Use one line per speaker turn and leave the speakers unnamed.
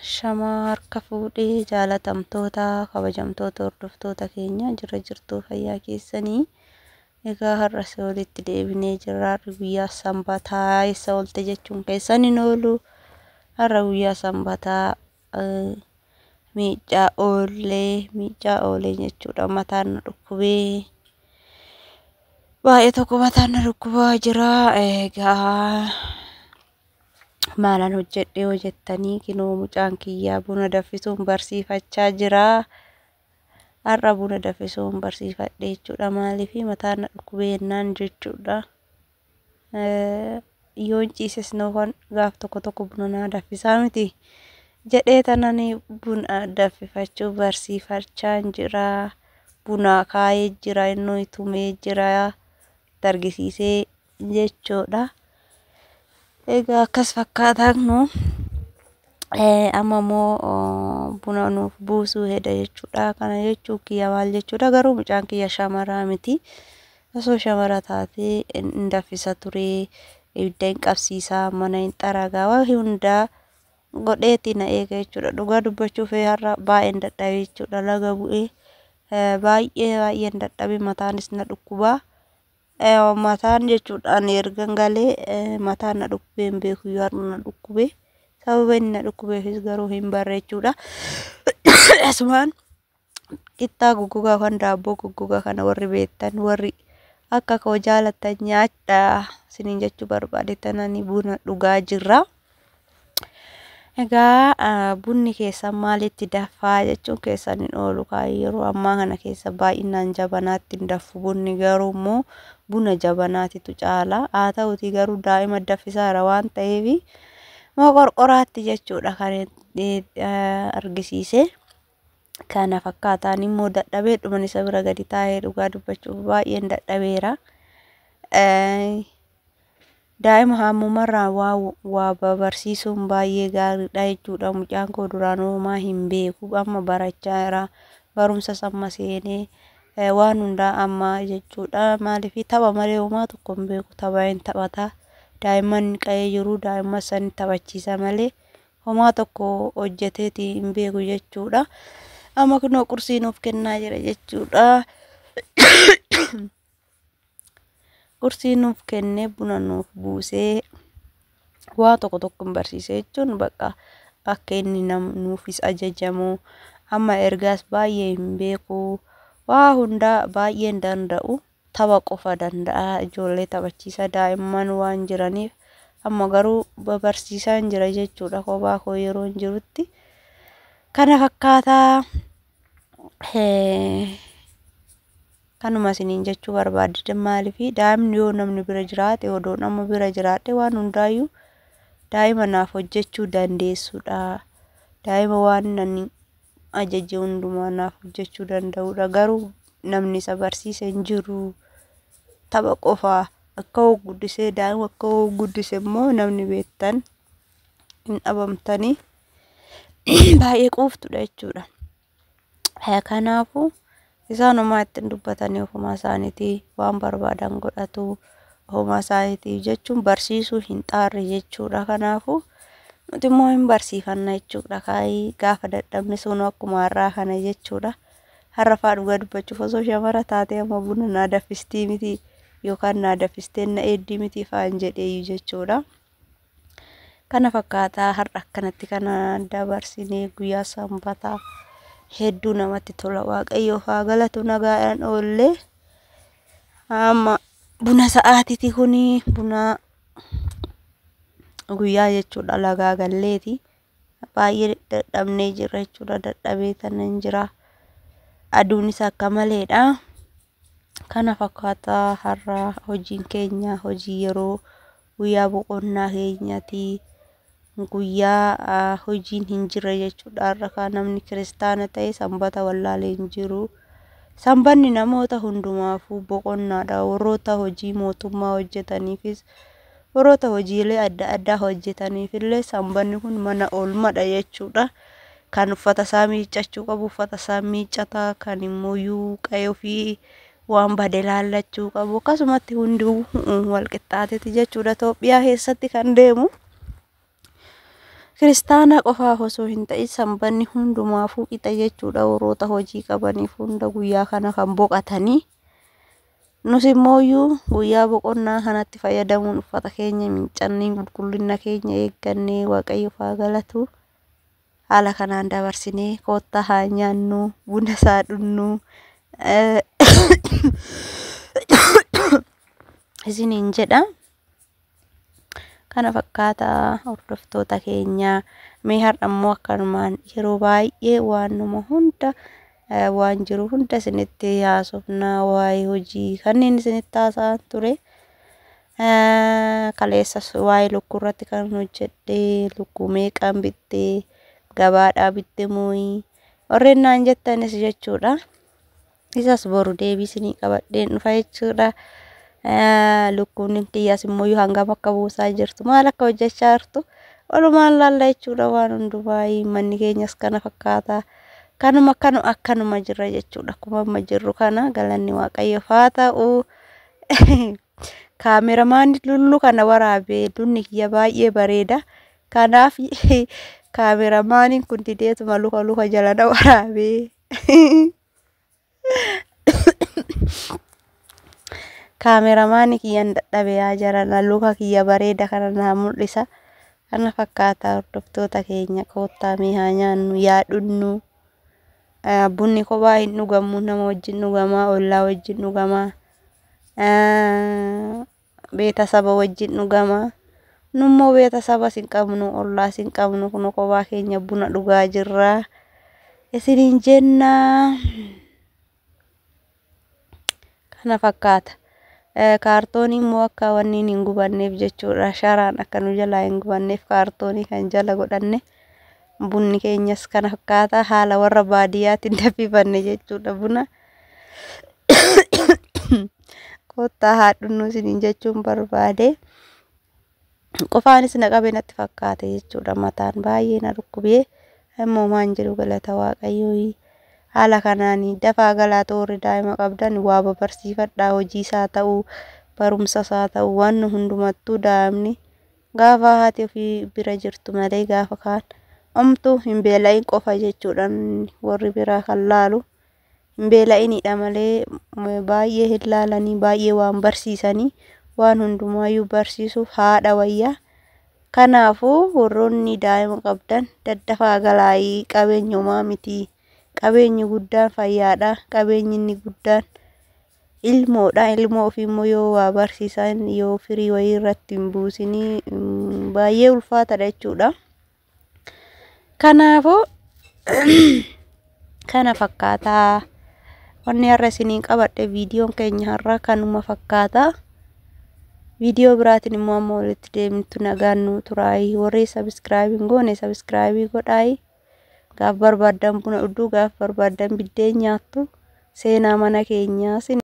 Shamaa harka fuudhee jaalatamtoota kabajamtoota hordoftoota keenya jira jirtuu fayyaa keessanii. Egaa har'a si walitti deebinee jirra. Har'i guyyaa sanbataa eessa oolte jechuun keessan hin oolu. Har'a guyyaa sanbataa miiccaa oollee miiccaa oolee jechuudha. Mataan na dhukkubee baay'ee tokko mataan na dhukkubaa jira. Egaa maalan hojjedhe hoo jettanii kinoo mucaan kiyyaa buna danfisuun barsiifachaa jira. Har'a buna danfisuun barsiifadhe jechuudha. Maaliif mataan na dhukkubee jennaan jechuudha. Yoon ciises noofan gaaf tokko tokko buna naa danfisaa miti jedhee tanan buna danfifachuu barsiifachaa jira. Buna kaayee jira, innoo tumee jira, itti argisiisee jechuudha. Egaa akkas fakkaataan nu amma immoo buna nuuf buusuu heda jechuudha. Kana jechuun kiyya maal jechuudha, garuu mucaan kiyya shamaraa miti. Osoo shamara taatee hin danfisa ture, ibidda hin qabsiisaa, mana hin xaragaa, waan hundaa godheeti na eega jechuudha. Dhugaa dubbachuuf har'a baay'een dadhabe jechuudha. Laga bu'ee baay'ee baay'een dadhabe, mataanis na dhukkubaa. Mataan jechuudha ani ergan galee mataan na dhukkubee hin beeku, yoo har'a na dhukkube. Sababa inni na dhukkubeefis garuu hin barre jechuudha. Asumaan qixxaa goggogaa kan daabboo goggogaa kana warri beektan, warri akka koo jaalattan nyaadhaa isiniin jechuu barbaade tanani buna dhugaa jirra. Egaa bunni keessan maalitti danfaa jechuun keessan hin oolu. Yeroo ammaa kana keessa baay'inaan jabanaatti hin danfu bunni, garuu immoo buna jabanaatitu caala. Haa ta'utii garuu daa'ima danfisaara waan ta'eef moo qorqoraatti jechuudha kan argisiise. Kana fakkaataan immoo dadhabee dhuman isa bira gadi taa'ee dhugaa dubbachuuf baay'een dadhabeera. Daa'ima hammumarraa waa barsiisuun baay'ee gaariidha jechuudha. Mucaan koo duraan homaa hin beeku, amma barachaa jira. Barumsa amma seenee waan hundaa amma jechuudha. Maaliif tapha malee homaa tokko hin beeku, tapha hin taphata. Daa'imman qa'ee jiru daa'imman san taphachiisa malee homaa tokko hojjeteeti hin beeku jechuudha. Amma kunoo qursii nuuf kennaa jira jechuudha. Qursii nuuf kennee buna nuuf buusee waa tokko tokko hin barsiise jechuun bakka akka inni nuufis ajajamu. Amma ergaas baay'ee hin beeku, waa hundaa baay'ee hin danda'u, tapha qofa danda'a. Ijoollee taphachiisa daa'imman waan jiraniif amma garuu barsiisaan jira jechuudha kophaa koo yeroo hin jirutti. Kana fakkaataa kanuma isiniin jechuu barbaade. Maaliif daa'imni yoo namni bira jiraate, odoo nama bira jiraadhe waan hundaayyuu daa'ima naaf hojjechuu dandeessudha. Daa'ima waan ani ajaje hundumaa naaf hojjechuu danda'udha. Garuu namni isa barsiise hin jiru. Tapha qofa akka guddisee daa'ima akka guddise immoo namni beektan hin dhabamtanii baay'ee quuftudha jechuudha. Kanaafuu isaan homaa ittiin dubbatanii ofumaa isaaniitii waan barbaadan godhatu. Ofumaa isaaniitii jechuun barsiisuu hin xaarre jechuudha. Kanaafuu nuti immoo hin barsiifanna jechuudha. Kaayii gaafa dadhabne sun akkuma har'aa kana jechuudha. Har'a fa'aa dhugaa dubbachuuf osoo shamara taatee amma buna naa danfistii miti yookaan naa danfistee na eeddii miti fa'aan jedheeyyu jechuudha. Kana fakkaataa har'a akkanatti kana dabarsinee guyyaa sanbataa hedduu namatti tola. Waaqayyoof haa galatu, nagaadhaan oollee. Amma buna sa'aatiiti kuni buna guyyaa jechuudha, lagaa galleeti. Baay'ee dadhabnee jirra jechuudha. Dadhabee tanan jira. Aduunis akka maleedha. Kana fakkaataa har'a hojiin keenya hojii yeroo guyyaa boqonnaa keenyaati. Guyyaa hojiin hin jirre jechuudha. Har'a kan namni kiristaana ta'e sanbata wallaalee hin jiru. Sanbanni namoota hundumaafuu boqonnaadha. Warroota hojii mootummaa hojjetaniifis, warroota hojiilee adda addaa hojjetaniifillee sanbanni kun mana oolmadha jechuudha. Kan uffata isaa miiccachuu qabu uffata isaa miiccata, kan immoo qa'ee ofii waan bade laallachuu qabu akkasumatti hunduu wal qixxaateeti jechuudha Itoophiyaa keessatti kan deemu. Kiristaana qofaaf osoo hin ta'in sanbanni hundumaafuu qixa jechuudha. Warroota hojii qabaniif hunda guyyaa kana kan boqatanii. Nus immooyyuu guyyaa boqonnaa kanatti fayyadamuun uffata keenya miiccannee qulqullina keenya eeggannee Waaqayyoof haa galatu. Haala kanaan dabarsinee koottaa haa nyaannu, buna isaa dhugnu isiniin jedha. Kana fakkaata hordoftoota keenya. Mee har'a immoo akkanumaan yeroo baay'ee waanuma hunda waan jiru hunda isinitti haasofna, waa'ee hojii kanneen isinitti haasa'an ture. Kaleessas waa'ee lukkuu irratti kan hojjedhe, lukkuu meeqaan bittee, gabaadhaa bitte mooyi warreen naan jettanis jechuudha. Isas boru deebii isinii qabadheen dhufa jechuudha. Lukkuun kiyyaas immoo hangam akka buusaa jirtu, maal akka hojjechaa jirtu walumaan laalla jechuudha. Waan hundumaa manni keenyas kana fakkaata. Kanuma kanuma akkanuma jirra jechuudha. Akkuma amma jirru kana galanni Waaqayyoof haa ta'u. Kaameramaanni lullu kana waraabee lunni kiyya baay'ee bareeda. Kanaaf kaameramaaniin kun dideetuma luka luka jala na waraabee. Kaameramaanni kiyyan dadhabe yaa jarana, luka kiyya bareeda kana naa mul'isa. Kana fakkaata hordoftoota keenya, koottaa mee haa nyaannu, yaa dhugnu. Bunni kophaa hin dhugamu, nama wajjin dhugamaa, ollaa wajjin dhugamaa, beetasaba wajjin dhugamaa. Nummoo beetasabas hin qabnu, ollaas hin qabnu, kun kophaa keenya buna dhugaa jirra. Isiniin jenna. Kana fakkaata. Kaartoonii immoo akka wanni hin gubanneef jechuudha. Sharaan akka nu jalaa hin gubanneef kaartoonii kan jala godhanne. Bunni keenyas kana fakkaata. Haala warra baadiyyaatiin danfifanne jechuudha buna. Koottaa haa dhugnu isiniin jechuun barbaade. Qofaanis na qabe natti fakkaate jechuudha. Mataan baay'ee na dhukkubee immoo maan jedhu galata Waaqayyoo. Haala kanaan dafaa galaa toorri daa'ima qabdan waa babarsiifadhaa, hojii isaa ta'uu, barumsa isaa ta'uu, waan hundumattuu daa'imni gaafa haati ofii bira jirtu malee gaafa kaan omtuu hin beela'in qofa jechuudha. Warri biraa kan laalu hin beela'inidha malee baay'ee hin laalanii, baay'ee waan barsiisanii, waan hundumaayyuu barsiisuuf haadha wayyaa. Kanaafuu warroonni daa'ima qabdan daddafaa galaayii, qabeenyumaa miti. Qabeenyi guddaan fayyaadha. Qabeenyi inni guddaan ilmoodha. Ilmoo ofii immoo yoo waa barsiisan, yoo firii wayii irratti hin buusinii baay'ee ulfaatadha jechuudha. Kanaafuu kana fakkaataa wanni har'a isiniin qabadhe, viidiyoon keenya har'a kanuma fakkaata. Viidiyoo biraatiin immoo amma walitti deemtu nagaan nu turaayi. Warri subscribe hin goone subscribe godhaayi. Gaaf barbaaddan buna dhugduu, gaaf barbaaddan biddeen nyaattu, seenaa mana keenyaa.